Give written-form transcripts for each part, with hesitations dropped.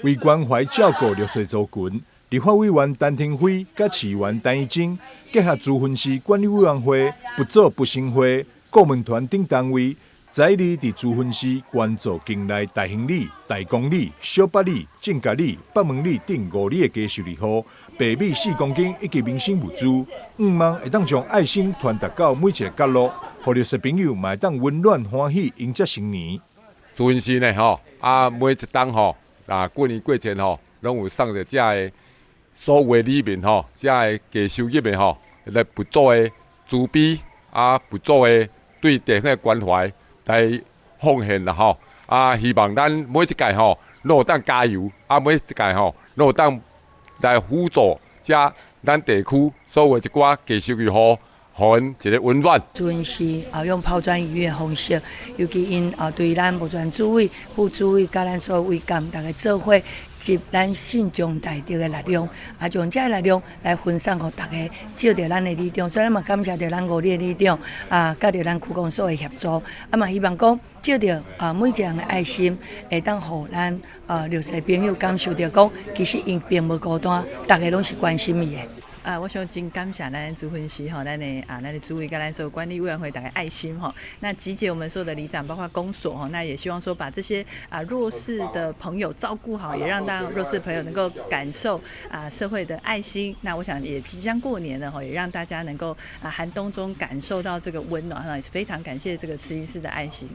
為關懷照顧弱勢族群，立法委員陳亭妃佮市議員陳綺貞結合竹芬市管理委員會、不做不成會、顧問團等單位，十一日佇竹芬市捐助境內大興里、大公里、小北里、正甲里、北門里等五里的低收入戶，白米4公斤以及民生物資，向望會當將愛心傳達到每一个角落，予弱勢朋友嘛會當溫暖歡喜迎接新年。竹芬市呢吼，啊每一冬吼，啊過年過節吼，攏有送著遮个所有的里面吼，遮个低收入的吼，來補助的慈悲啊，補助的對地方的關懷來奉獻啦吼。啊，希望咱每一屆吼，攏有當加油，啊，每一屆吼，攏有當來輔助遮咱地區所有一寡低收入戶，予𪜶一个溫暖。竹芬市啊，用拋磚引玉的方式，尤其𪜶啊，對咱無權主委、副主委，佮咱所有委幹，逐家做伙集咱信眾大德的力量，啊，將這个力量來分散予逐家，借著咱的里長，所以咱嘛感謝著咱五里的里長啊，佮著咱區公所的協助，啊嘛希望講借著啊每一个人的愛心，會當予咱啊弱勢朋友感受著講，其實𪜶並無孤單，逐家攏是關心伊的。啊，我想真感謝咱竹芬市吼，咱的啊，咱的主委佮咱所有管理委員會逐家愛心吼，那集結我們所有的里長，包括公所吼，那也希望說把這些啊弱勢的朋友照顧好，也讓大家弱勢朋友能夠感受啊社會的愛心。那我想也即將過年了吼，也讓大家能夠啊寒冬中感受到這個溫暖哈，也是非常感謝這個慈雲寺的愛心。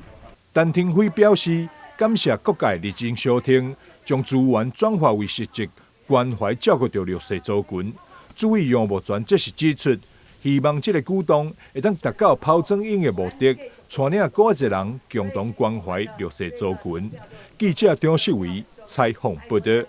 陳亭妃表示，感謝各界熱情相挺，將資源轉化為實質關懷照顧著弱勢族群。主委楊慕全則是指出，希望這个舉動會當達到拋磚引玉的目的，帶領閣較濟人共同關懷弱勢族群。記者張世維採訪報導。